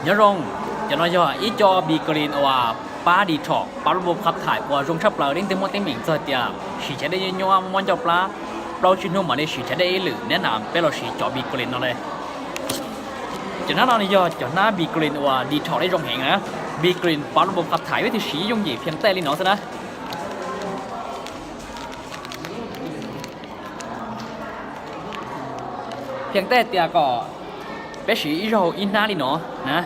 Nyob zoo, cov no yog ib co Biclin uas pab detox, pab lub npau qhab thais uas zoo tshaj plaws. Leej twg muaj teeb meem txog tias siv chav dej nyuaj nyuaj muab ncauj plab plaub tsib hnub mam li siv chav dej ib lwm, neb nam peb los siv cov Biclin no li. Cov hnab no yog cov hnab Biclin uas detox dej zoo heev na. Biclin pab lub npau qhab thais, vib thij siv yooj yim pheej tej li no xwb na. Pheej tej tias kom peb siv ib zaug ib hnab li no na.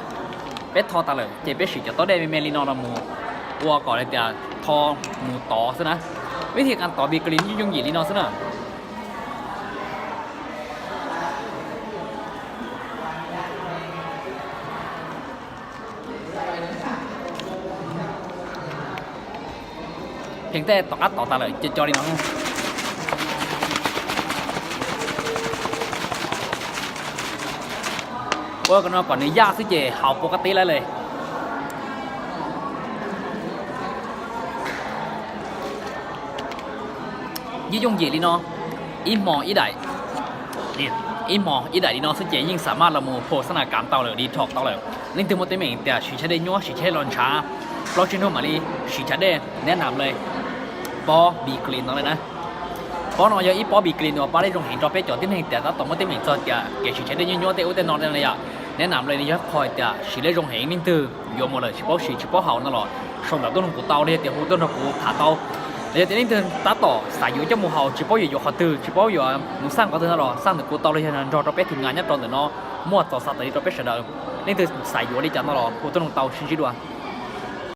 Peb tho tas lawm ces peb siv cov taub dej me me li no los mus ua kom li tias tho mus tod xwb na. Vib thij qee tod Biclin yooj yim li no xwb na. Pheej tej tom qab tod tas lawm ces co li no. Ua kom no kom nws yaj xwb ces haus pua qab teb lawm li. Yeej yooj yim li no, ib hmo ib daim, ib hmo ib daim li no xwb ces yeej xam maj los mus phos xab nas kam tau lawm, detox tau lawm. Leej twg muaj teeb meem tias siv chav dej nyuaj, siv chav dej los ntshav, plaub tsib hnub mam li siv chav dej, neb nam li pob Biclin no li na. Pob no yog ib pob Biclin uas pab dej zoo heev rau peb cov tib neeg tias tab tom muaj teeb meem txog tias kev siv chav dej nyuaj nyuaj tej ub tej no li yom. Neb nam li nws yog qhov tias siv dej zoo heev, leej twg yuav mus lawm tsis paub siv tsis paub haus no los sau ntawv tuaj nrog kuv tau, los yog tias hu tuaj nrog kuv tham tau. Los yog tias leej twg tab tom xav yuav coj mus haus tsis paub yuav yuav qhov twg, tsis paub yuav mus xaj qhov twg no los xaj ntawm kuv tau, los yog nrog rau peb team ngas nyob rau ntawm no muaj txaus xa tas li rau peb sawv daws. Leej twg xav yuav li cas no los hu tuaj nrog tau, sib ntsib dua.